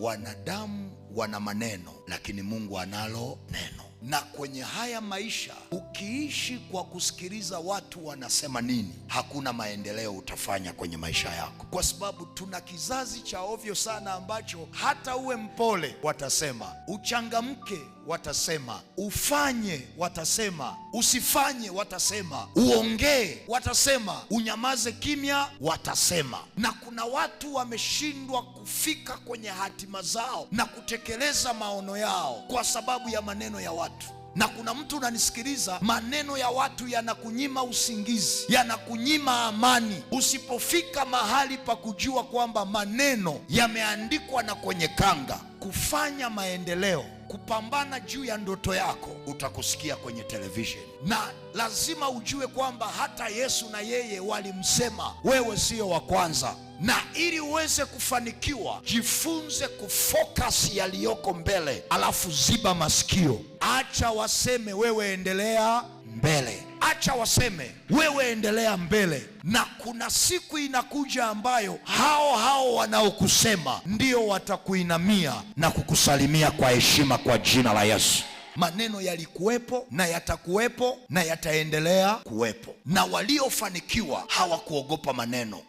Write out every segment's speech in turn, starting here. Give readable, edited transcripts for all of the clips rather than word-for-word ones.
Wanadamu wana maneno, lakini Mungu analo neno. Na kwenye haya maisha ukiishi kwa kusikiliza watu wanasema nini, hakuna maendeleo utafanya kwenye maisha yako, kwa sababu tuna kizazi cha ovyo sana ambacho hata uwe mpole watasema, uchangamke watasema, ufanye watasema, usifanye watasema, uongee watasema, unyamaze kimya watasema. Na kuna watu wameshindwa kufika kwenye hatima zao na kutekeleza maono yao kwa sababu ya maneno ya watu. Na kuna mtu unanisikiliza, maneno ya watu yanakunyima usingizi, yanakunyima amani. Usipofika mahali pa kujua kwamba maneno yameandikwa na kwenye kanga, kufanya maendeleo, kupambana juu ya ndoto yako, utakusikia kwenye television. Na lazima ujue kwamba hata Yesu na yeye walimsema, wewe sio wa kwanza. Na ili uweze kufanikiwa, jifunze kufocus yaliyoko mbele, alafu ziba masikio. Acha waseme, wewe endelea mbele. Acha waseme, wewe endelea mbele. Na kuna siku inakuja ambayo hao hao wanaokusema ndio watakuinamia na kukusalimia kwa heshima kwa jina la Yesu. Maneno yalikuwepo na yatakuwepo na yataendelea kuwepo, na waliofanikiwa hawakuogopa maneno,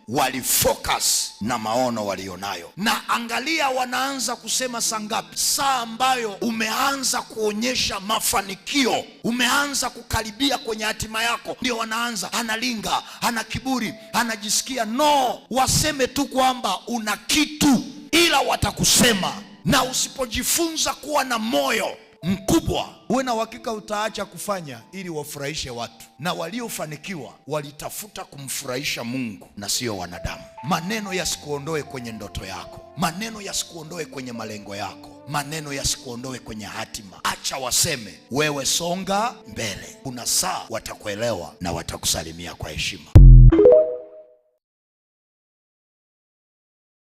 walifocus na maono walionayo. Na angalia, wanaanza kusema saa ngapi? Saa ambayo umeanza kuonyesha mafanikio, umeanza kukaribia kwenye hatima yako, ndio wanaanza, analinga, ana kiburi, anajisikia. No, waseme tu kwamba una kitu, ila watakusema. Na usipojifunza kuwa na moyo mkubwa, uwe na uhakika utaacha kufanya ili wafurahishe watu. Na waliofanikiwa walitafuta kumfurahisha Mungu na sio wanadamu. Maneno yasikuondoe kwenye ndoto yako, maneno yasikuondoe kwenye malengo yako, maneno yasikuondoe kwenye hatima. Acha waseme, wewe songa mbele. Kuna saa watakuelewa na watakusalimia kwa heshima.